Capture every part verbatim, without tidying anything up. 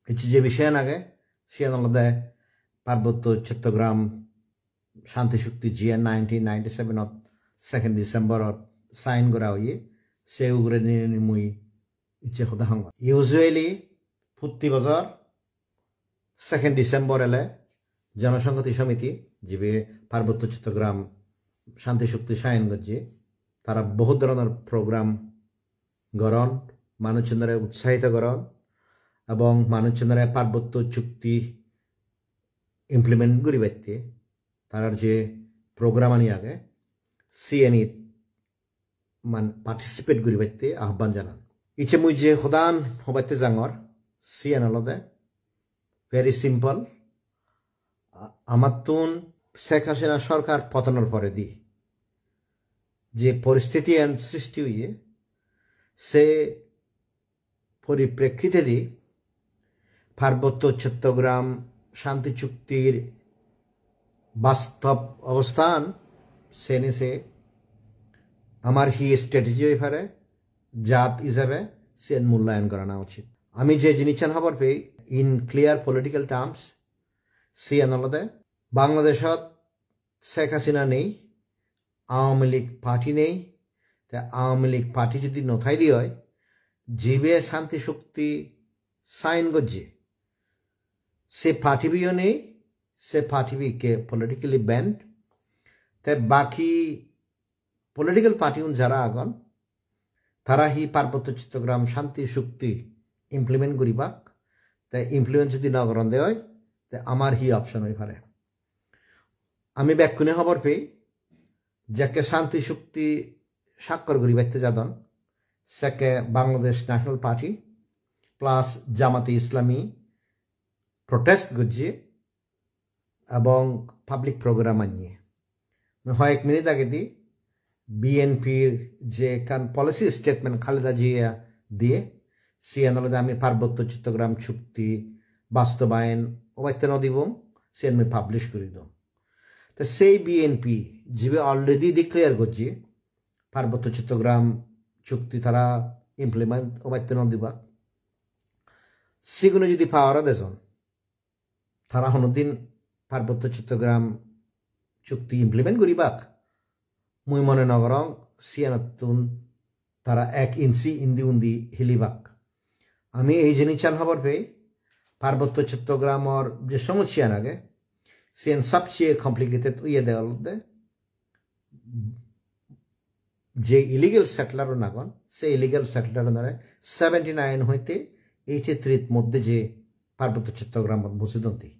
Icche je bishoyan age, siyan olode Parbotto Chattogram Shanti Chukti jiyan nineteen ninety-seven ot second December ot sign gora oye, se uguredi mui icche hoda hongor. Usually, protti bojor second December ele Jonosonghoti Somiti, jibe Parbotto Chattogram Shanti Chukti sign gojje, tara bohut dhoronor program goron, manuchunore utsahito goron, ebong manuchunore Parbotto Chukti implement guribatte tarar je program ani age, siyanit man participate guribatte ahban janan. Icche mui je hodan hobatte jangor, siyan olode very simple. A-, amattun Sheikh Hasina sorkar potonor poredi je poristiti an srishti oye, se poriprekkitedi Parbotto Chattogram Shanti Chuktir bastob obosthan sene se amar hi strategy oi pare, jat hisabe siyan mulyayon gorana uchit. Ami je jinissan hobor pei, in clear political terms, siyan olode Bangladeshot Sheikh Hasina nei, Awami League Party nei, te Awami League Party jodi no thaide oi, jibe Shanti Chukti sign gojje, se party biyo nei, se party bi ikke politically banned, te baki political party un jara agon, tara hi Parbotto Chattogram Shanti Chukti implement guribak, te implement jodi no goronde oi, te amar hi option oi pare? Ami bekkune hobor pei, jekke Shanti Chukti sakkor guribatte jadon, sekke Bangladesh National Party plus Jamate Islami protest gojje ebong public program anye. Mui hoyek minute agedi B N P-r je ekkan policy statement Khaleda Zia diye, siyan olode ami Parbotto Chattogram Chukti bastobayon obatte no dibong, siyan mui publish guri dong. Te sei B N P jibe already declare gojje Parbotto Chattogram Chukti tara implement obatte no diba, sigune jodi power-ot ejon, tara honodin Parbotto Chattogram Chukti implement guribak? Mui mone no gorong siyanottun tara ek inchi indi undi hilibak. Ami ei jinissan hobor pei, Parbotto Chottogramor je somossyan age, siyen sobcheye complicated oyede olode je illegal settler un agon, se illegal settler unore seventy nine hoite eighty three moddhe je Parbotto Chottogramot boji don de.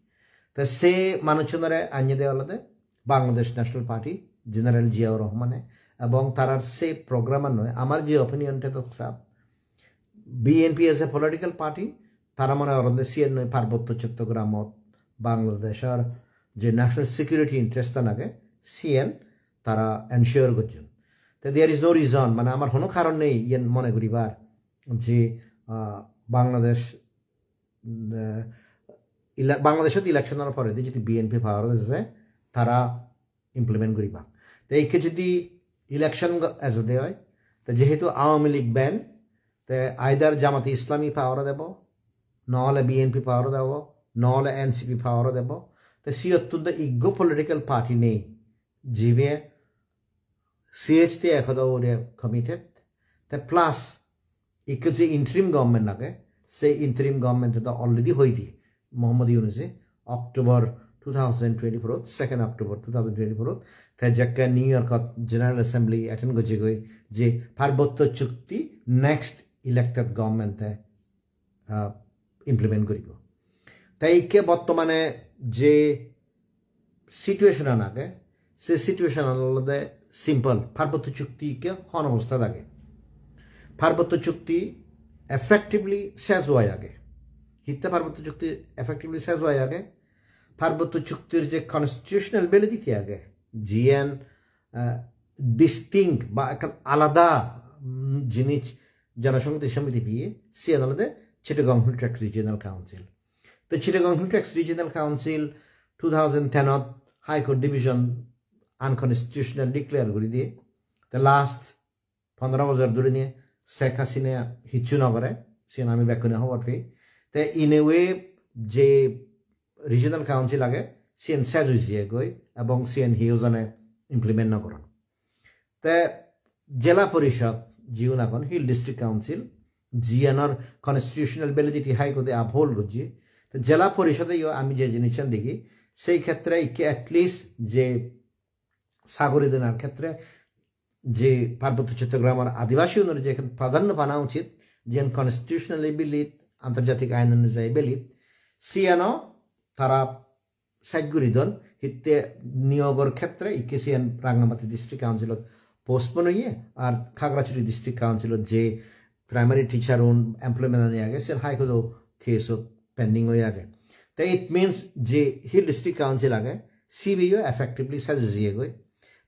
Te se manuchunore anne de olode Bangladesh National Party, General Ziaur Rahmane, ebong tarar se program an noi, amar je opinion te dok sat, B N P as a political party, tara mone goronde siyen noi Parbotto Chottogramot Bangladeshor je national security interest an age, siyen tara ensure gojjon. Te there is no reason, mane amar hono karon nei iyen mone guribar je, ah, Bangladesh, eh, ele-, Bangladeshot election or pore jodi B N P power ot eje, tara implement guribak. Te ikke jodi election go-, ejede oi, te jehetu Awami League ban, te either Jamate Islami power ot ebo, no ole B N P power ot ebo, no ole N C P power ot ebo. Te siyottun do iggo political party nei, jibe C H T Accord ore committed. Te plus ikke je interim government age, se interim government do already hoide Mohammad Yunus e October two thousand twenty-four, second October two thousand twenty-four, te jekke New York ot General Assembly attend gojje goi je Parbotto Chukti next elected government e, ah, implement guribo. Te ikke bottomane je situation an age, se situation an olode simple. Parbotto Chukti ikke hon obosthat age? Parbotto Chukti effectively ses oi age. Hitte Parbotto Chukti effectively ses oi age? Parbotto Chuktir je constitutional validity age, jiyen, eh, distinct ba ekkan alada, mm, jinis Jonosonghoti Somiti piye, siyen olode Chittagong Hill Tracts Regional Council. The Chittagong Hill Tracts Regional Council two thousand ten ot High Court Division unconstitutional declare guri diye. The last pondro bojor dhuri niye Sheikh Hasina hissu no gore, siyen ami bekkune hobor pei. Te in a way je regional council age, siyen sej oi jiyegoi ebong siyen hiyo jone implement no goron. Te jela porishod jiun agon, Hill District Council, jiyanor constitutional validity High Court-e uphold gojje. Te jela porishode yo ami je jinissan degi, sei khetre ikke at least je sagori denar khetre je Parbotto Chottogramor adibasi unor je pradhanno pana uchit, jiyan constitutionally valid, antarjatik ain onujayi valid, siyano tara sej guri don, hitte niyogor khetre ikke siyan Rangamati District Council-ot postpone oye, ar Khagrachari District Council-ot je primary teacher un employment ani age, siyan High Court-o case-ot pending oye age. Te it means je Hill District Council age, sibe yo effectively sej oi jiyegoi.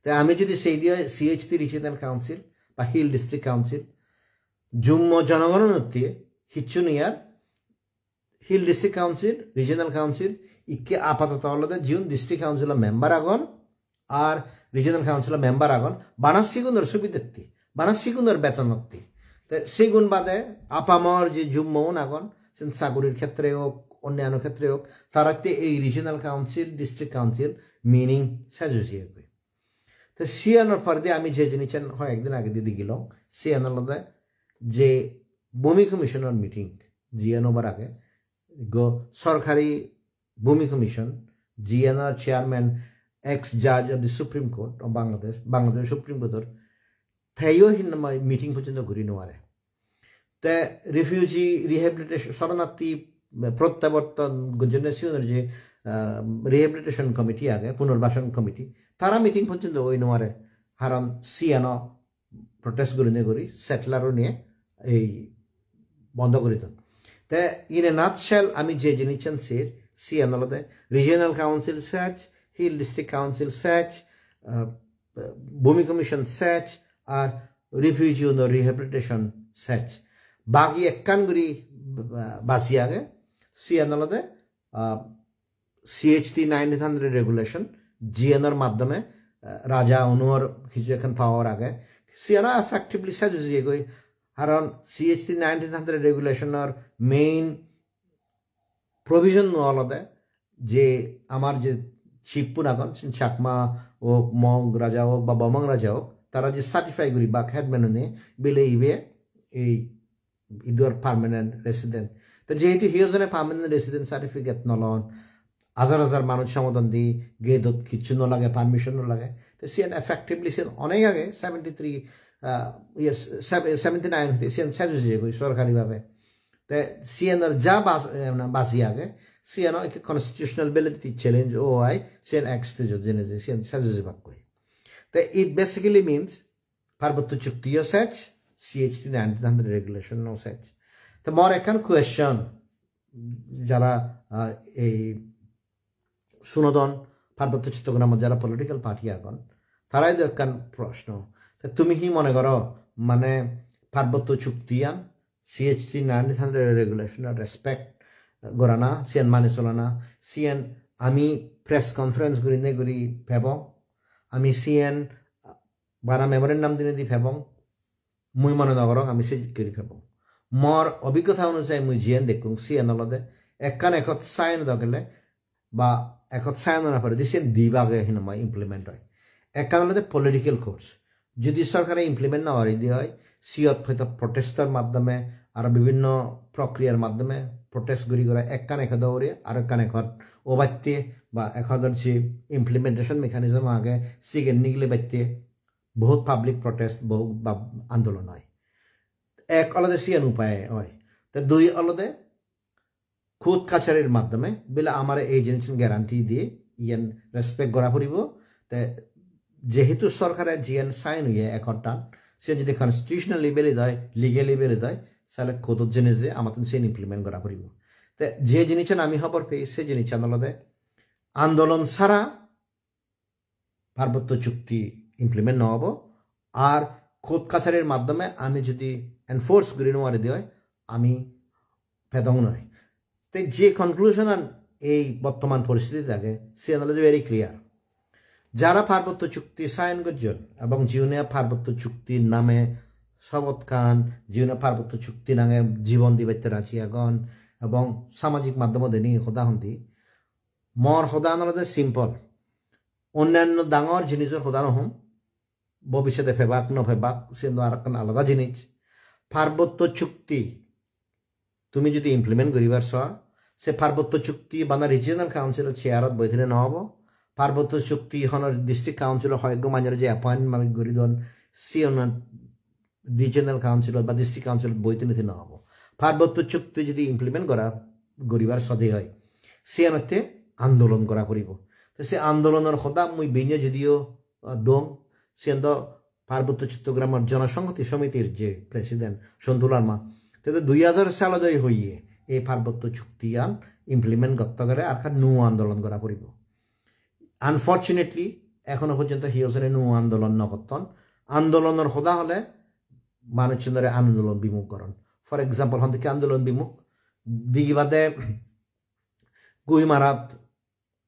Te ami jodi sei diye C H D Regional Council ba Hill District Council, jummo jonogonotte hicchu nei ar, Hill District Council, Regional Council, ikke apatoto olode jiun District Council-o member agon, ar Regional Council-o member agon, bana sigunor subidette, bana sigunor betonotte. Te sigun bade apamor je jummo un agon, sen sagurir khetre ok, onnyanno khetre ok, taratte ei Regional Council, District Council meaning sej oi jiyegoi. Te siyanor poredi ami je jinissan hoyek din agedi degilong, siyan olode je Bhumi Commission-or meeting, jiyan obar age, go sorkari Bhumi Commission, jiyanor chairman ex judge of the Supreme Court of Bangladesh, Bangladesh Supreme Court-or, teyo hinamai meeting porjonto guri no pare. Te refugee rehabilitation, soronarthi protyaborton gojjonne sigunor je, ah, rehabilitation committee age, punarbason committee, tara meeting porjonto oi no pare, haron siyano protest gurinei guri settler une ei bondo guri don. Te in a nutshell ami je jinissan ser, siyan olode Regional Council sej, Hill District Council sej, ah, Bhumi Commission sej, ar refugee unor rehabilitation sej. Bagi ekkan guri, ah, baji age, siyan olode, ah, C H T nineteen hundred regulation, jiyanor maddome, ah, raja unor hissu ekkan power age. Siyano effectively sej oi jiyegoi, haron C H T nineteen hundred regulation-or main provision-no olode je amar je chief-un agon, sen Chakma ok, Mog raja ok ba Bomang raja ok, tara je certify guri ba headman-une bile ibe ei idu ar permanent resident. Te jehetu hiyo jone permanent resident certificate no lon, hajar hajar manuj somodon di, gate-ot kichu no lage, permission no lage. Te siyan effectively siyan onek age, seventy three, ah, yes, sev-, seventy nine hoite siyan sej oi jiyegoi sorkari bhabe. Te siyanor ja bas-, eh, na, baji age, siyan ikke constitutional validity challenge oi, siyan ek stage-ot jeinei je, siyan sej oi jibakkoi. Te it basically means Parbotto Chukti-o sej, C H T nineteen hundred regulation-o sej. Te mor ekkan question, jara, ah, ei sunodon, Parbotto Chottogramot jara political party agon, tara idu ekkan proshno. Te tumi hi mone goro, mane Parbotto Chuktiyan, C H T nineteen hundred regulation-o respect gorana, siyan mani solana, siyan ami press conference gurinei guri pebong, ami siyan bana memorandum dinei di pebong, mui mone no gorong ami se guri pebong. Mor obhiggota onujayi mui jiyan dekkong, siyan olode ekkan accord sign oda gele ba accord sign ona pore di siyan di bhage hinamai implement oi. Ekkan olode political course. Jodi sorkare implement no gori di oi, siyot hoito protest-or maddome, aro bibhinno prokriyar maddome protest guri gora ekkan accord-o ugure aro ekkan accord obatte ba accord-or je implementation mechanism age, sigen nigile batte bohut public protest, bohut ba-, andolon oi. Ek olode siyan upai oi. Te dui olode court kacharir maddome bile amare ei jinissan guarantee diye, iyen respect gora puribo. Te jehetu sorkare jiyen sign oye accord-tan, siyen jodi constitutionally valid oi, legally valid oi, sale court-ot jeinei je amattun siyen implement gora puribo. Te je jinissan ami hobor pei, se jinissan olode andolon sara Parbotto Chukti implement no obo, ar court kacharir maddome ami jodi enforce guri no pari di oi, ami pedong noi. Te je conclusion-an ei bottoman poristhitit age, siyan olode very clear. Jara Parbotto Chukti sign gojjon ebong jiune Parbotto Chukti name sobot khan, jiune Parbotto Chukti nange jibon dibatte raji agon, ebong samajik madhyomot eni hoda hondi. Mor hodan olode simple. Onnanno dangor jinijor hoda no hom. Bobissote pebak no pebak, siyen do arekkan alada jinis. Parbotto chukti tumi jodi implement guribar so, se Parbotto chukti bana regional council-o chair-ot boi thele no obo. Parbotto chukti hono district council-o hoyekko manjore je appointment guri don, siyen regional council-ot ba district council-ot boi thele no obo. Parbotto chukti jodi implement gora, guribar sode oi, siyenotte andolon gora puribo. Te se andolonor hoda mui binne jodio, ah, dong, siyen do Parbotto Chottogramor Jonosonghoti Somitir je president Sontu Larma, te do dui hajar salot oi hoye ei Parbotto chuktiyan implement gotte gele arekkan nuo andolon gora puribo. Unfortunately, ekhono porjonto hiyo jone nuo andolon no gotton. Andolonor hoda hole manuchunore andolon bimuk goron. For example, hondokke andolon bimuk, digi bade Guimarat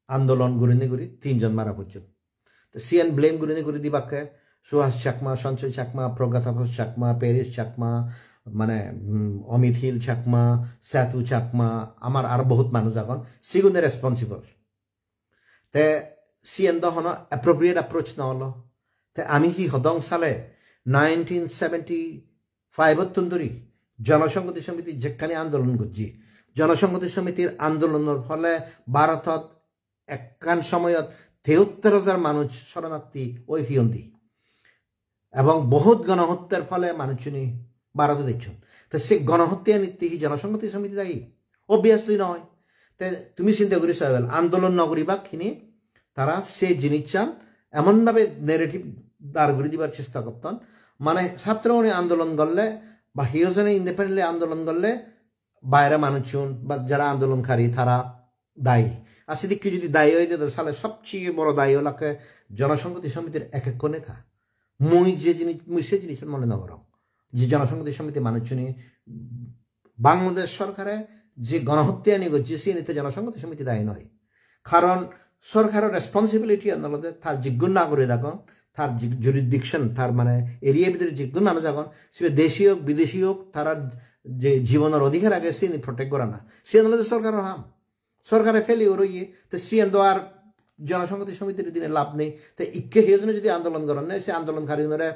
andolon gurinei guri tinjon mara pojjon. Te siyan blame gurinei guri dibakke Suhas Chakma, Sanjoy Chakma, Pragya Tapas Chakma, Paris Chakma, mane, mm, Amit Hil Chakma, Setu Chakma, amar aro bohut manuj agon, sigune responsible. Te siyen do hono appropriate approach no olo. Te ami hi hodong sale nineteen seventy-five-ottun duri Jonosonghoti Somiti jekkani andolon gojji. Jonosonghoti Somitir andolonor phole Bharotot ekkan somoyot tehattor hajar manuj soronarthi oi piyondi. Ebong bohut gonohottar phole manuchchune Bharotot ecchon. Te se gonohottanitte hi Jonosonghoti Somiti dayi? Obviously noi. Te tumi sinte guri so ebel, andolon no guribak hini tara se jinissan emon bhabe narrative dar guri dibar chesta gotton. Mane chhatrogune andolon gorle ba hiyo jone independently andolon gorle baire manuchchun ba jara andolonkari tara dayi. Ar sidikke jodi dayi oide to sale sobcheye boro dayi olakke Jonosonghoti Somitir ek ekko neta. Mui je jinis, mui se jinis mone no gorong. Je Jonosonghoti Somiti manuchchune Bangladesh sorkare je gonohottani gojje siyeni to Jonosonghoti Somiti dayi noi. Karon sorkaro responsibility an olode tar jiggun nagorik agon, tar ji-, jurisdiction, tar mane area bidire jiggun manuj agon, sibe deshi ok, bideshi ok, tara je jibonor odhikar age siyeni protect gorana. Siyan olode sorkaro ham. Sorkare failure oye, te siyan do ar Jonosonghoti Somitire dine lab nei. Te ikke hiyo jone jodi andolon goronne, se andolonkariunore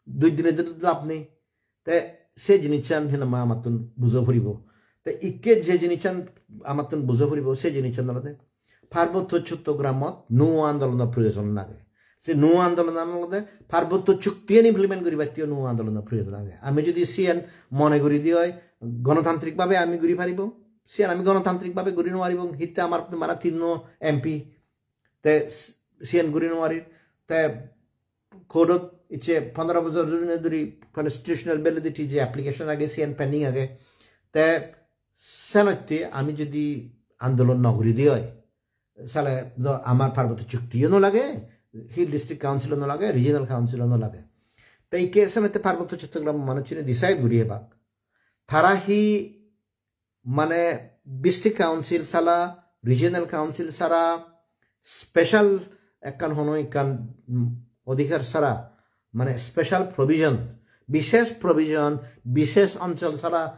dui dine dine lab nei. Te se jinissan hinamai amattun bujo puribo. Te ikke je jinissan amattun bujo puribo, se jinissan olode Parbotto Chottogramot nuo andolonor proyojon age. Se nuo andolonan olode Parbotto Chuktiyan implement guribatte nuo andolonor proyojon age. Ami jodi siyan mone guri di oi, gonotantrik bhabe ami guri paribo, siyan ami gonotantrik bhabe guri no paribong, hitte amar mara tinno M P, te s-, siyan guri no parir, te court-ot icche pondro bojor dhuri dhuri constitutional validity je application age, siyan pending age, te senotte ami jodi andolon no guri di oi, sale do amar Parbotto Chuktiyo no lage, Hill District Council-o no lage, Regional Council-o no lage. Te ikke senotte Parbotto Chottogram manuchchune decide guri ebak. Tara hi mane district council sala, regional council sala, special ekkan hono ekkan, mm, odhikar sara, mane special provision, bishesh provision, bishesh onchol sara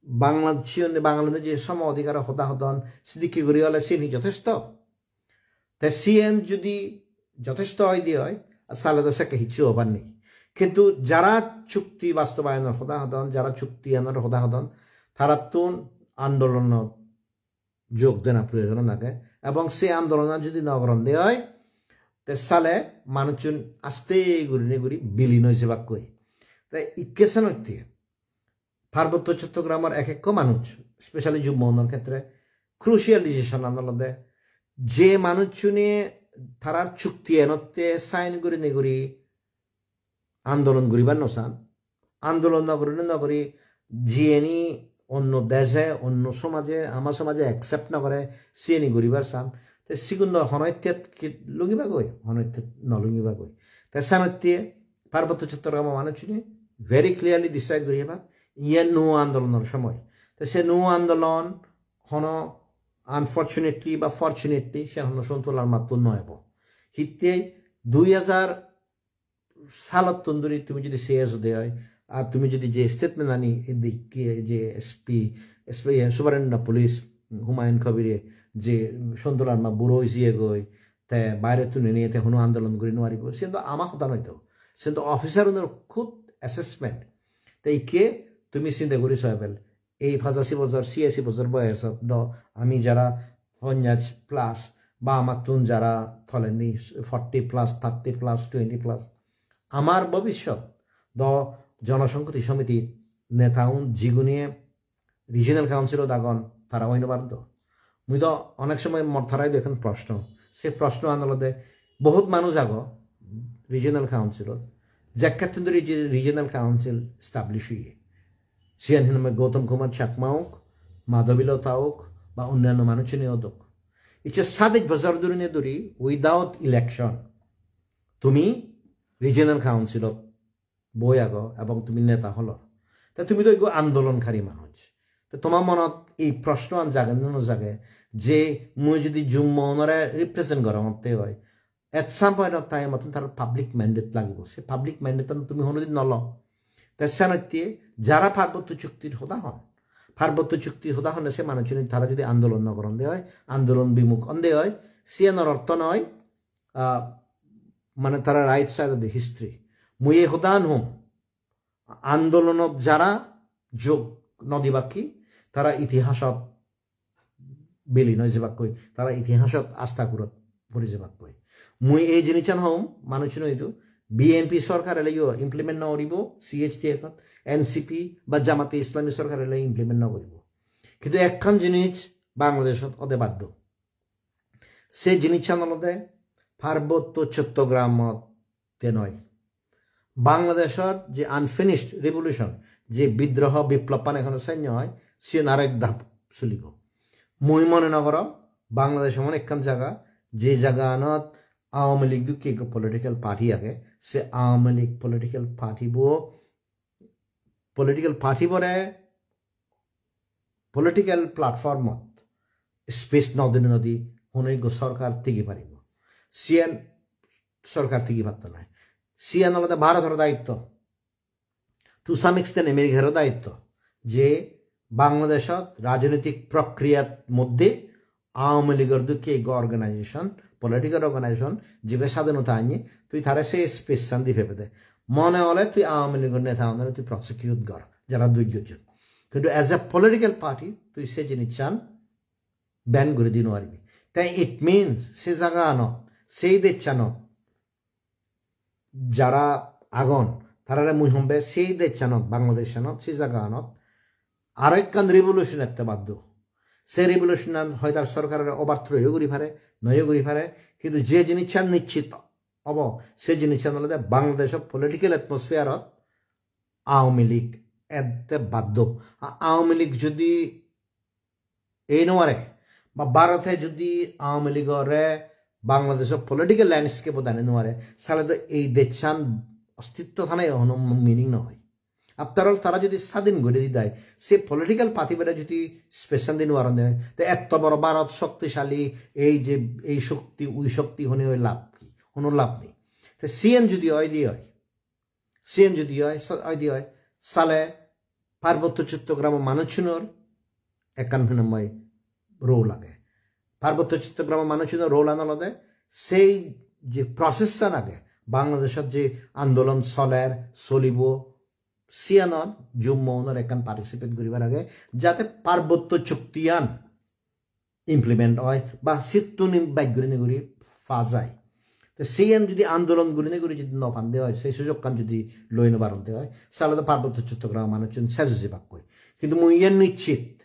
Bangladeshi, Bangladeshi je somo odhikaro hoda hodon, sidikke guri ole sini jothesto. Te siyen judi jothesto oide oi, sale do sekke hissu obar nei. Kintu jara chukti bastobayanor hoda hodon, jara chukti anor hoda hodon, tarattun andolonot jog dena proyojon age. Ebong se andolonan judi no goron de oi, te sale manuchun aste gurinei guri bilin oi jebakkoi. Te ikke senotte Parbotto Chottogramor ek ekko manuj, specially Jummo unor khetre, crucial decision an olode je manuchchune tarar chukti enotte sign gurinei guri andolon guribar no san, andolon no gurinei no guri jiyeni onno deje, onno somaje, ama somaje accept no gore, siyeni guribar san, te sigun do hono ittet ki lungibagoi, hono ittet no lungibagoi. Te senotte Parbotto Chottogramor manuchchune very clearly decide guri ebak, iyen nuo andolonor somoy. Te se nuo andolon hono unfortunately ba fortunately sen hono Sontu Larmattun no ebo. Hitte dui hajar salottun duri tumi judi se ejo de oi, ar tumi judi je statement ani edik je S P espe-, iye, Superintendent of Police Humayun Kabire je Sontu Larma buro oi jiyegoi, te baire tuni niye te hono andolon guri nuaribo, siyen do ama hoda noi do. Siyen do officer unor khud assessment. Te ikke tumi sinte guri so ebel, ei pachasi bojor, siasi bojor boyosot do ami jara ponchas plus ba amattun jara tolendi forty plus, thirty plus, twenty plus, amar bobishyot do Jonosonghoti Somiti netaun jiguniye regional councilot agon, tara oi no pardon. Mui do onek somoy mor tarai do ekkan proshno. Se proshno an olode, bohut manuj ago regional councilot, jekkattun duri je regional council establish oye. Siyan hinamai Gautam Kumar Chakma ok, Madhavi Lata ok, ba onnanno manuchchune odok. Icche sadej bojor durine duri without election tumi regional councilot boi ago ebong tumi neta holor. Te tumi do ekko andolonkari manuj. Te toma monot ei proshno an jage ne no jage je mui jodi Jummo unore represent gorongotte oi, at some point of time ottun tar public mandate lagibo. Se public mandate an tumi honodin no lo. Te senotte jara Parbotto Chuktir hoda hon, Parbotto Chuktir hoda honne se manuchchune tara jodi andolon no goronde oi, andolon bimukh onde oi, siyanor ortho noi, ah, mane tara right side of the history. Mui ei hodan hom, andolonot jara jog no dibakki, tara itihasot bilin oi jebakkoi, tara itihasot asta kurot pori jebakkoi. Mui ei jinissan hom, manuchchun hoidu, B N P sorkar eleyo implement no goribo, C H T ekot, N C P ba Jamate Islami sorkar eleyo implement no goribo. Kintu ekkan jinis Bangladeshot ode baddo. Se jinissan olode Parbotto Chottogramot te noi. Bangladeshor je unfinished revolution, je bidroho biplobban ekhono senne oi, siyen arek dhap sulibo. Mui mone no gorong Bangladesh emon ekkan jaga, je jaganot Awami League dokke ekko political party age, se Awami League political party bo, political party bore political platformot space no dine nodi hono ekko sorkar tigi paribo. Siyen sorkar tigi patto noi. Siyen olode Bharotor daitto. To some extent Americar daitto je Bangladeshot rajnitik prokriyar moddhe Awami Leagueor dokke ekko organization, political organization, jibe sadhinota anye, tui tare se space an di pebede. Mone ole tui Awami Leagueor neta unore tui prosecute gor, jara doj gojjon. Kintu as a political party, tui se jinissan ban guri di nuaribi. Te it means se jaganot, sei dejchanot jara agon, tarare mui hombe sei dejchanot, Bangladeshanot, sei jaganot aro ekkan revolution ette baddo. Se revolution an hoi tar sorkarore overthrow-o guri pare, noyo guri pare, kintu je jinissan nischit obo, se jinissan olode Bangladeshor political atmosphere-ot Awami League ette baddo. A-, Awami League jodi ei no pare, ba Bharote jodi Awami League-ore Bangladeshor political landscape-ot ani no pare, sale do ei dejchan ostitto thana hono meaning no oi. After all, tara jodi sadhin guri di dai, se political party bere jodi space an di no paron de, te etto boro Bharot shoktisali, ei je ei shokti, ui shokti hone oi lab ki? Hono lab nei. Te siyen jodi oi di oi, siyen jodi oi, sa-, oi di oi, sale Parbotto Chottogramo manuchunor ekkan hinamai role age. Parbotto Chottogramo manuchunor role an olode sei je process an age, Bangladeshot je andolon soler, solibo, siyanot Jummo unor ekkan participate guribar age, jate Parbotto Chuktiyan implement oi ba sittun im-, bej gurinei guri pa jai. Te siyen jodi andolon gurinei guri jodi no pande oi, sei sujokkan jodi loi no paronde oi, sale do Parbotto Chottogramo manuchun sej oi jebakkoi. Kintu mui iyen nischit,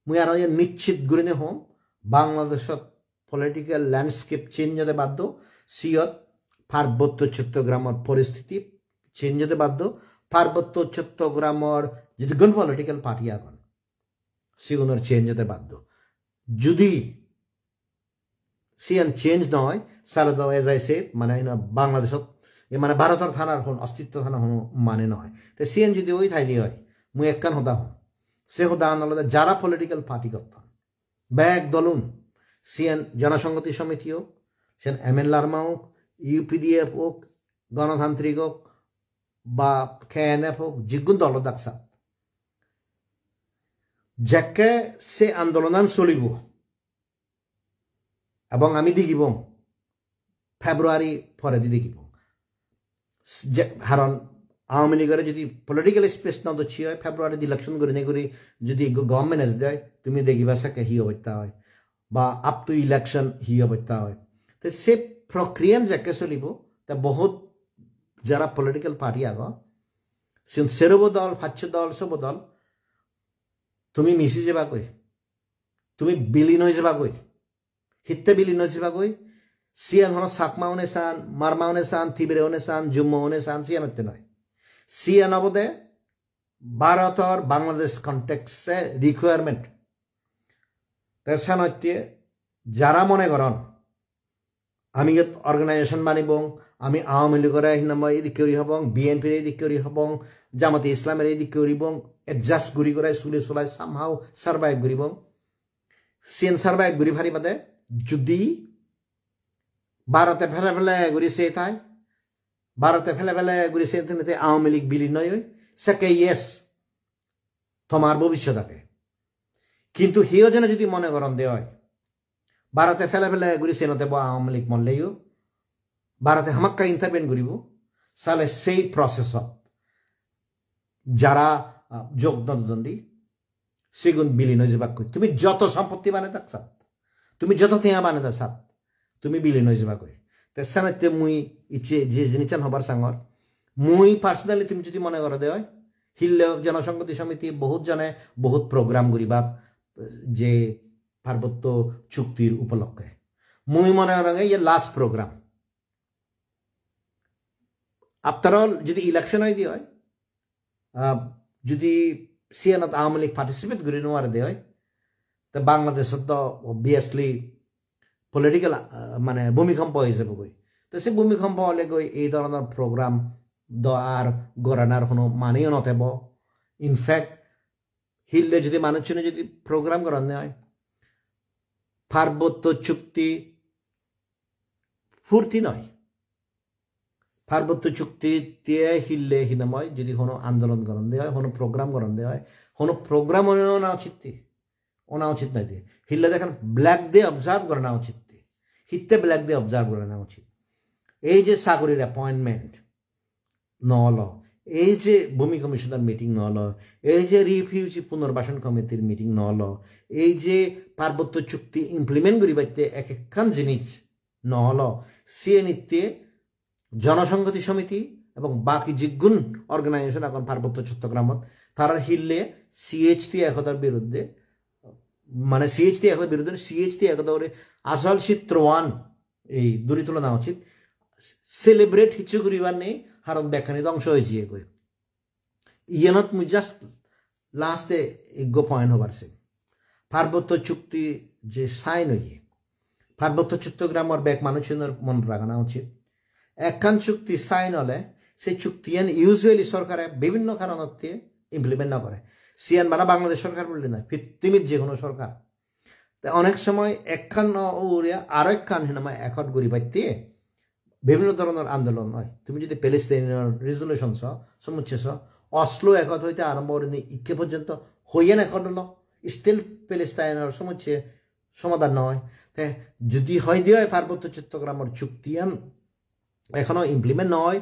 mui aro iyen nischit gurinei hom, Bangladeshot political landscape change ode baddo, siyot Parbotto Chottogramor poristiti change ode baddo, Parbotto Chottogramor jidukkun political party agon, sigunor change ode baddo. Judi siyan change noi, sale do, as I said, mane ino Bangladeshot, e mane Bharotor thanar hon ostitto thana hono mane noi. Te siyan judi oi thai di oi, mui ekkan hoda hom. Se hoda an olode jara political party gotton, bek dolun, siyan Jonosonghoti Somiti ok, siyan M N Larma ok, U P D F ok, Ganatantrik ok, ba K N F ok, jigun dol odak sat, Jekke se andolonan solibo, ebong ami digibong February poredi digibong. Je, haron Awami League-ore jodi political space no docche oi, February election gurinei guri jodi ekko government ejede oi, tumi degiba sekke hi obosta oi, ba up to election hi obosta oi. Te se prokriyan jekke solibo, te bohut jara political party agon, siun sero bo dol, paccho dol, sobo dol, tumi misi jebagoi, tumi bilin oi jebagoi. Hitte bilin oi jebagoi? Siyan hono Chakma une san, Marma une san, Tibire une san, Jummo une san, siyan otte noi. Siyan obode Bharotor Bangladesh context-e requirement. Te senotte jara mone goron, ami iyot organization banibong, ami Awami League-ore hinamai edikke guri hobong, B N P-re edikke guri hobong, Jamate Islamire edikke guribong, adjust guri guri sule sulai somehow survive guribong. Siyen survive guri paribade, judi Bharote pele pele guri se thai, Bharote pele pele guri se thai, te Awami League bilin noi oi, sekke yes, tomar bobishyot age. Kintu hiyo jene judi mone goron de oi, Bharote pele pele guri se no thebo Awami League molleyo, Bharote hamakkai intervene guribo, sale sei process-ot jara, ah, jog no dodon di, sigun bilin oi jebakkoi. Tumi joto sompotti bane thak sat, tumi joto tenga bane thak sat, tumi bilin oi jebakkoi. Te senotte mui icche je jinissan hobar sangor, mui personally tumi jodi mone goro de oi, hille Jonosonghoti Somiti bohut jone bohut program guribak je Parbotto Chuktir upolokke. Mui mone gorong ye last program. After all, jodi election oi de oi, ah, jodi siyanot Awami League participate guri no pare de oi, te Bangladeshot do obviously political, ah, mane bhumikompo oi jebogoi. Te se bhumikompo ole goi ei dhoronor program do ar goranar hono maneyo no thebo. In fact, hille jodi manuchchune jodi program goronne oi, Parbotto Chukti purti noi. Parbotto Chukti tie hille hinamai jodi hono andolon goronde oi, hono program goronde oi, hono program ona uchitti, ona uchit noi de. Hille dekhan Black Day observe gorana uchitti. Hitte Black Day observe gorana uchit? Ei je sagurir appointment no olo, ei je Bhumi Commission-or meeting no olo, ei je Refugee Punarbashan Committee-r meeting no olo, ei je Parbotto Chukti implement guribatte ek ekkan jinis no olo, siyenitte Jonosonghoti Somiti ebong baki jiggun organization agon Parbotto Chottogramot, tarar hille C H T Accord-or biruddhe, mane C H T Accord-or biruddhe, C H T Accord-ore asol chitro-an ei duri tulana uchit. Celebrate hissu guribar nei, haron bekkani dhongso oi jiyegoi. Iyenot mui just last-e ekko point hobar sem. Parbotto Chukti je sign oye, Parbotto Chottogramor bek manuchunor mon ragana uchit. Ekkan chukti sign ole, se chuktiyan usually sorkare bibhinno karonotte implement no gore. Siyan bana Bangladesh sorkar bole noi, pittimit je hono sorkar. Te onek somoy ekkan no ugure aro ekkan hinamai accord guribatte bibhinno dhoronor andolon oi. Tumi jodi Palestine-or resolution so, somucche so, Oslo Accord hoite arombo gurinei ikke porjonto hoiyen accord olo, still Palestine-or somucche somadhan no oi. Te jodi hoi de oi Parbotto Chottogramor chuktiyan ekhono implement no oi,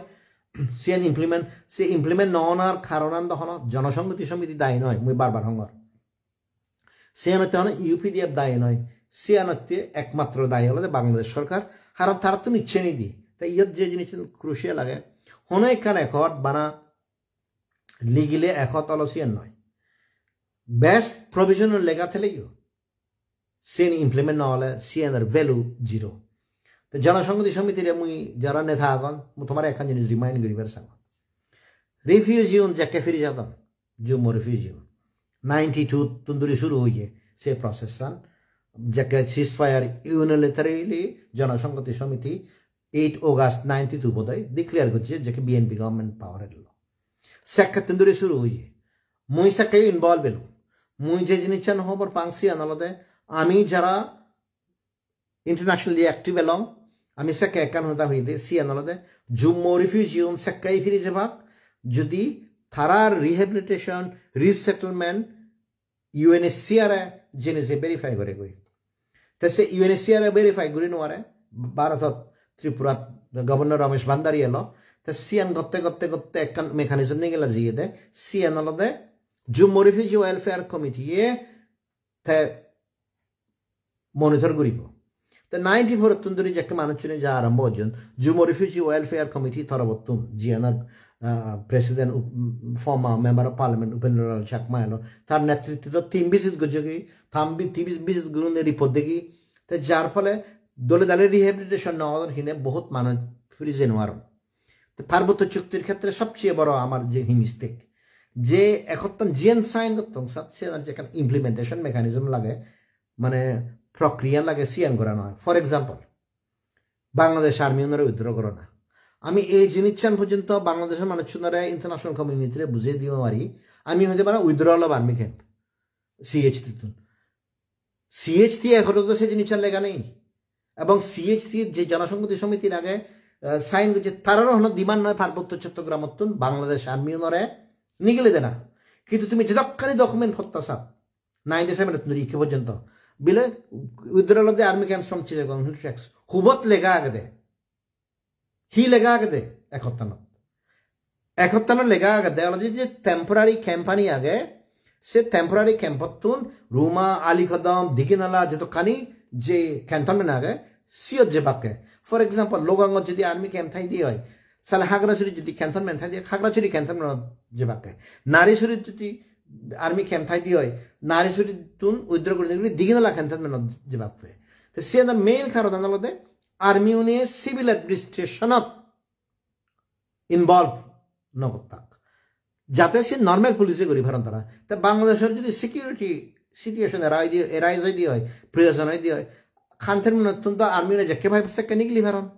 siyan implement, se implement no onar karonan do hono Jonosonghoti Somiti dayi noi, mui bar bar hongor. Siyanotte hono U P D F dayi noi, siyanotte ekmatro dayi olode Bangladesh sorkar, haron tarattun icche nei di. Te iyot je jinis crucial age, hono ekkan accord bana legally accord olo siyan noi. Best provision lega theleyo, siyan implement no ole siyanor value zero. Te Jonosonghoti Somitire mui jara neta agon, mui tomare ekkan jinis remind guribar sangor. Refugee un jekke firi jadon, Jummo refugee un. Ninety-two tun duri suru oye se process an. Jekke ceasefire unilaterally Jonosonghoti Somiti eight August ninety-two bodoi declare gocche jekke B N P government power elo. Sekkettun duri suru oye. Mui sekke involve elo. Mui je jinissan hobor pang siyan olode ami jara internationally active elong, ami sekke ekkan hoda hoide, siyan olode Jummo refugee un sekke firi jebak, jodi tarar rehabilitation, resettlement U N H C R e jene je verify gore goi. Te se U N H C R e verify guri no pare, Bharotot Tripurat Governor Ramesh Bhandari elo. Te siyan gotte gotte gotte ekkan mechanism nigila jiyede, siyan olode Jummo Refugee Welfare Committee e te monitor guribo. Te ninety-four ottun dhuri jekke manuchchune ja arombo ojjon, Jummo Refugee Welfare Committee torobottun, jiyanor, ah, President, up-, former Member of Parliament Upendra Lal Chakma elo, tar netritto team visit gojjogi, tam bi-, team visit gurine report degi, te jar phole dole dale rehabilitation no odon hine bohut manuj firi jei no aron. Te Parbotto Chuktir khetre sobcheye boro amar je hi mistake, je ekottan jiyan sign gotton sat siyanor je ekkan implementation mechanism lage, mane prokriya lage, siyan gora noi. For example, Bangladesh Army unore withdraw gorana. Ami ei jinissan porjonto Bangladeshor manuchunore, international community re bujei diba pari, ami hoide bana withdrawal of army camp, C H T tun. C H T e ekhono to se jinissan lega nei. Ebong C H T je Jonosonghoti Somitir age, eh, sign gojje, tararo hono demand noi Parbotto Chottogramottun Bangladesh Army unore nigile dena. Kintu tumi jedokkani document potta sat, ninety-seven ottun dhuri ikke porjonto, bile withdrawal of the army camps from Chittagong Hill Tracts. Hubot lega agede? Hi lega agede ekottanot? Ekottanot lega agede olode je temporary camp ani age, se temporary camp ottun Ruma, Alikodom, Diginala jedokkani je cantonment age, siyot jebakke. For example, Logangot jodi army camp thaide oi, sale Hagrasuri jodi cantonment thaide, Hagrasuri cantonment jebakke. Narisuri jodi army camp thaide oi, Narisuri tun withdraw guri guri Diginala cantonment jebakke. Te siyanor main karon olode army une civil administration ot involve no gottak, jate se normal police e guri paron tara. Te Bangladeshor jodi security situation arise, arise oide oi, proyojon oide oi, cantonment ottun to army une jekke pai sekke nigili paron.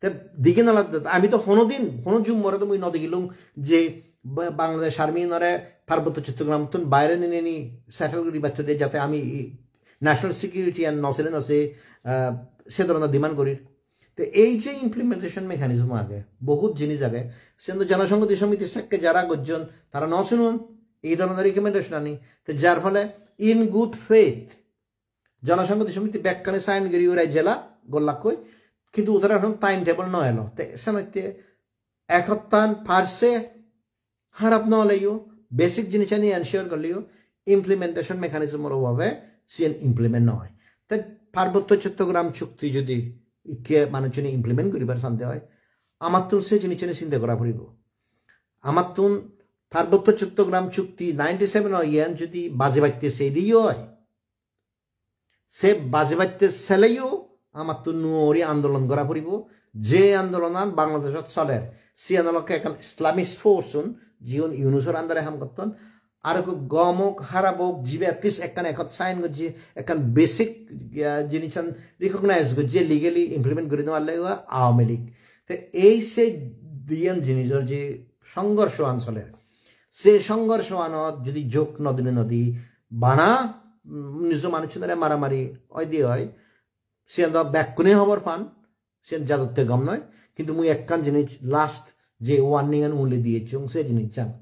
Te Diginala, ami to hono din hono Jummore to mui no degilung je Ba-, Bangladesh Army unore Parbotto Chottogram tun baire ninei settle guribatte de, jate ami i-, national security an no sele no se, ah, se dhoronor demand gorir. Te ei je implementation mechanism age, bohut jinis age, siyan to Jonosonghoti Somiti sekke jara gojjon, tara no sunon ei dhoronor recommendation ani. Te jar phole in good faith Jonosonghoti Somiti bekkani sign guri urai jela gollakkoi, kintu utara ekhon time table no elo. Te senotte ekottan parse harap no oleyo, basic jinisani ensure gorleyo, implementation mechanism or obhabe siyen implement no oi. Te Parbotto Chottogram Chukti jodi ikke manuchchune implement guribar sande oi, amattun se jinisani sinde gora puribo. Amattun Parbotto Chottogram Chukti ninety-seven o iyan jodi bajibatte seidi oi, se bajibatte seleyo amattun nuo guri andolon gora puribo. Je andolonan Bangladeshot soler, siyan olokke ekkan Islamist force un, jiun Yunusor under e ham gotton. Ar ekku gom ok, harap ok, jibe at least ekkan ekot sign gojje, ekkan basic, ah, jinissan recognize gojje, legally implement guri no parle o Awami League. Te ei se diyan jinisor je songhorshoan soler, se songhorshoanot jodi jog no dine no di bana, mm, nijo manuchunore maramari oide oi, siyan do bekkune hobor pan, siyan jadotte gom noi. Kintu mui ekkan jinis last je warning an uli diyechung, se jinissan.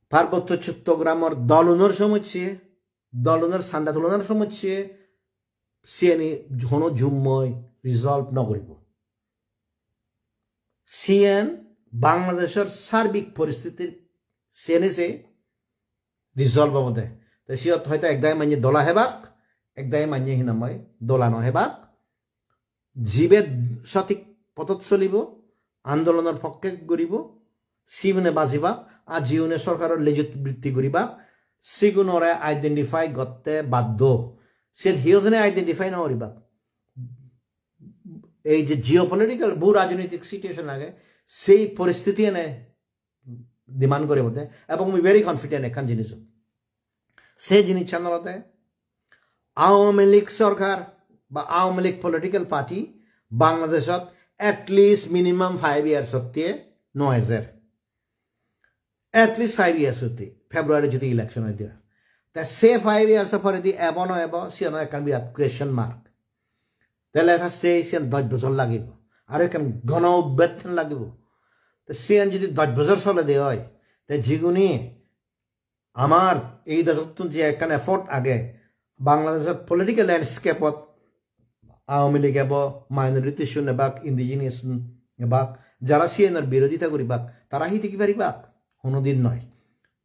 Parbotto Chottogramor dolunor somosse, dolunor sanda tulonor somosse, siyeni hono Jummoi resolve no guribo. Siyen Bangladeshor sarbik poristhitir siyeni se resolve obode. Te siyot hoito ekdagi manye dola hebak, ekdagi manye hinamai dola no hebak. Jibe sothik pothot solibo, andolonor pokke guribo, sigune bajibak, ar jiune sorkaror lejut britti guribak, sigunore identify gotte baddo. Siyen hiyojone identify no guribak. Ei je geopolitical, bhu rajnitik situation age, sei poristiti ene demand guribo de, ebong mui very confident ekkan jinisot. Se jinissan olode Awami League sorkar ba Awami League political party Bangladeshot at least minimum five years otte no ejer. At least five years otte, February jodi election oide. Te se five years poredi ebo no ebo, siyan ekkan birat question mark. Tele ta se siyan dosh bojor lagibo. Aro ekkan gono obbyutthan lagibo. Te siyan jodi dosh bojor solede oi, te jiguni Amar ei dejottun je ekkan effort age, Bangladeshor political landscape-ot Awami League ebo, minority-un ebak, indigenous-un ebak, jara siyenor birodita guribak, tara hi tigi paribak? Honodin noi.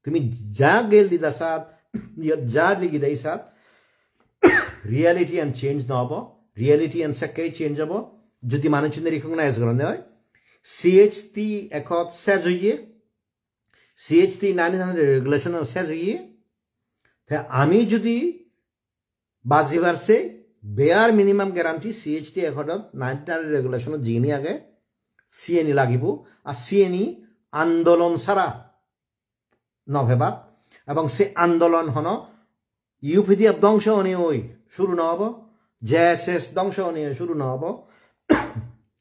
Tumi ja gel dida sat, iyot ja ligi dai sat, reality-an change no obo, reality-an sekke change obo, jodi manuchune recognize goronde oi. C H T Accord ses oye, C H T nineteen hundred regulation-o ses oye, te ami jodi bajibar se bare minimum guarantee C H T Accord-ot nineteen hundred regulation-ot jigini age, siyeni lagibo, ar siyeni andolon sara no pebak, ebong se andolon hono U P D F dhongso onei oi shuru no obo, J S S dhongso onei oi shuru no obo,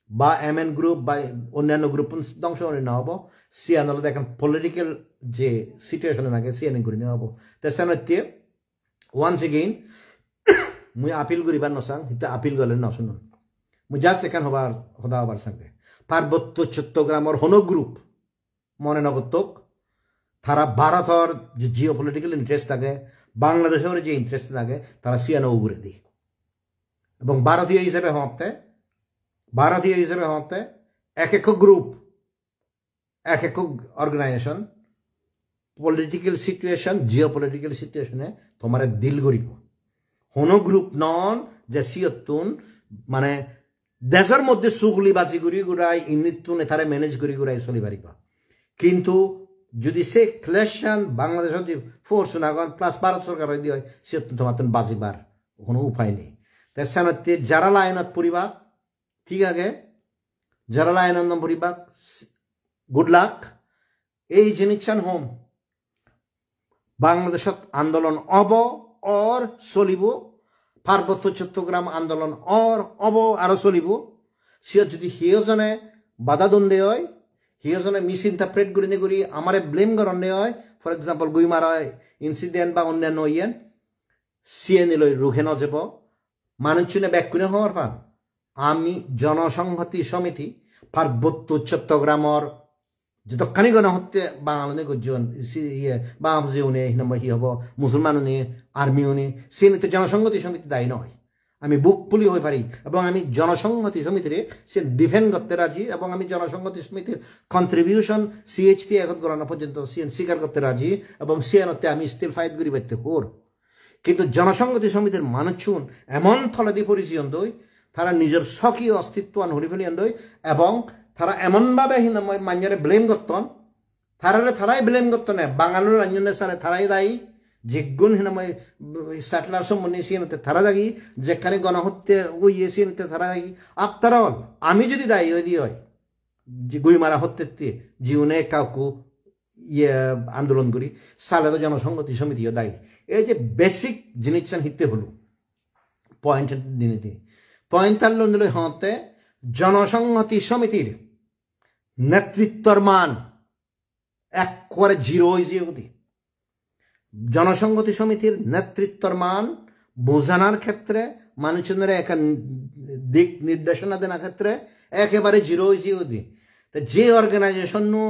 ba M N group ba onnanno group dhongso onei no obo, siyan olode ekkan political je situation age siyani gurinei obo. Te senotte once again mui appeal guribar no sang, hitte appeal gole no sunon. Mui just ekkan hobar, hoda hobar sange. Parbotto Chottogramor hono group mone no gottok, tara Bharotor je geopolitical interest age, Bangladeshor je interest age, tara siyano uguredi. Ebong Bharotiyo hisebe hotte, Bharotiyo hisebe hotte, ek ekko group, ek ekko organization, political situation, geopolitical situation-e tomare deal guribo. Hono group non je siyottun mane dejor moddhe suguli baji guri gurai indittun etare manage guri gurai soli pariba. Kintu jodi se clash-an Bangladeshot je force-un agon plus Bharot sorkar oide oi, siyottun tomattun bajibar hono upai nei. Te senotte jara line-ot puribak, thik age, jara line-ot no puribak, good luck. Ei jinissan hom. Bangladeshot andolon obo, or solibo, Parbotto Chottogram andolon or obo, aro solibo. Siyot jodi hiyo jone bada donde oi, hiyo jone misinterpret gurinei guri amare blame goronde oi, for example, Guimara incident ba onnanno iyen, siyeni loi ruke no jebo, manuchune bekkune hobor pan. Ami Jonosonghoti Somiti, Parbotto Chottogramor jodokkani gonohotte Bangalune gojjon, si-, iye, Bangabujiyune, hi nang hoi hi hobo, Musulmanune, armyune, siyeni te Jonosonghoti Somiti dayi noi. Ami buk puli hoi pari, ebong ami Jonosonghoti Somitire siyen defend gotte raji, ebong ami Jonosonghoti Somitir contribution C H T Accord gorana porjonto siyen sikar gotte raji, ebong siyenotte ami still fight guribatte hor. Kintu Jonosonghoti Somitir manuchun emon toledi porijeyon doi, tara nijor sokiyo ostittoan huri feliyon doi, ebong tara emon babe hi nang hoi manjore blame gotton, tarare tarai blame gotton ne, Bangalore anjonne sale tarai dayi, jiggun hi nang hoi settler sommoni siyenotte tara dayi, jekkani gonohotte oye siyenotte tara dayi. After all, ami jodi dayi oidi oi, je Guimara hottette, jiune ekka ukku iye andolon guri, sale do Jonosonghoti Somitiyo dayi. Ei je basic jinissan hitte holo, point diniti. Point-an loi loi hotte Jonosonghoti Somitir netrittor man ekkore zero oi jeyegoi. Jonosonghoti Somitir netrittor man bujanar khetre, manuchunore ekkan dik nirdeshona dena khetre ekebare zero oi jeyegoi. Te je organization-o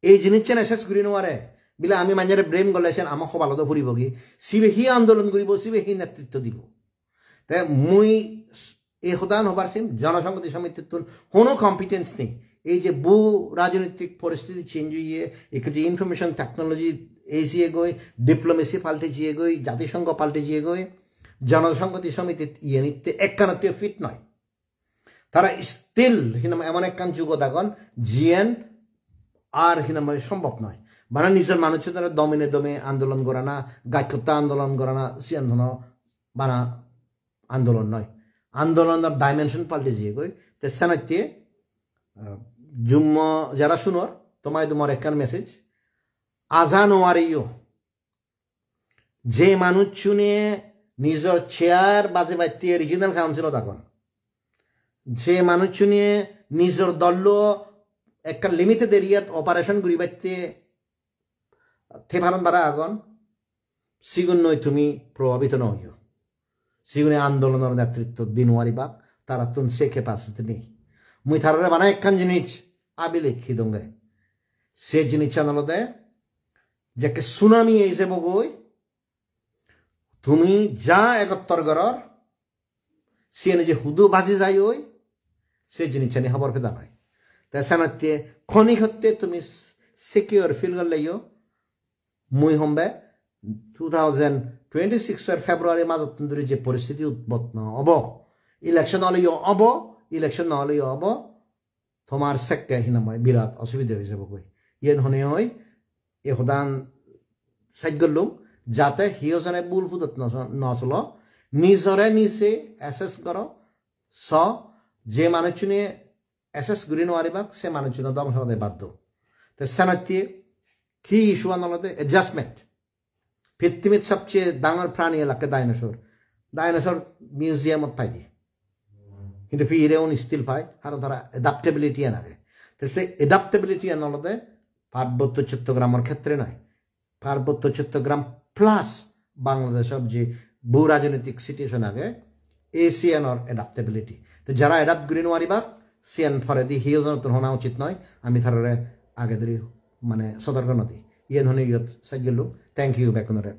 ei jinissan assess guri no pare, bile ami manjore blame gorle sen ama hobalot puribogi, sibe hi andolon guribo, sibe hi netritto dibo. Te mui s-, ei hodan hobar sem, Jonosonghoti Somitittun hono competence nei. Ei je bu rajnitik poristiti change oye, ekko je information technology ei jiyegoi, diplomacy palte jiyegoi, Jatisongho palte jiyegoi, Jonosonghoti Somitit iyenitte ekkanotte fit noi. Tara still hi nang hoi emon ekkan jugot agon, jiyen ar hi nang hoi sombhob noi. Bana nijor manuchunore domine dome andolon gorana, gajkotta andolon gorana, siyan hono bana andolon noi. Andolonor dimension palte jiyegoi. Te senotte, ah, jummo jara sunor, tomaidu mor ekkan message. Aja no ariyo. Je manuchune nijor chair bajebatte regional council-ot agon, je manuchune nijor dollo ekkan limited area-t operation guribatte te paron bara agon, sigun loi tumi probhabito no oiyo. Sigune andolonor netritto di no paribak, tarattun se capacity nei. Mui tarare bana ekkan jinis abilek hi donge. Se jinissan olode Jekke tsunami ei jebogoi, tumi ja egottor goror, siyeni je hudu baji jai oi, se jinissani hobor peda noi. Te senotte khoni hotte tumi secure feel gorleyo, mui hombe two thousand twenty-six er February majottun duri je poristiti utpotno obo, election oleyo obo, election no oleyo obo, tomar sekke hinamai birat osubide oi jebogoi. Iyen hone oi, e hodan sej gollung, jate hiyojone bul pudot no, no solo, nijore nije assess goro, so je manuchune assess guri no paribak, se manuchune dongso ode baddo. Te senotte ki issue an olode adjustment. Pittimit sobcheye dangor prani elakke dinosaur. Dinosaur museum ot paide. Hintu pire un still pai, haron tara adaptability an age. Te se adaptability an olode Parbotto Chottogramor khetre noi. Parbotto Chottogram plus Bangladeshor je bhu rajnitik situation age, ASEAN or adaptability. Te jara adapt guri no paribak, siyan poredi hiyojonottun hona uchit noi, ami tarare age duri mane sotorko no di. Iyen hone iyot sej gollung. Thank you bekkunore.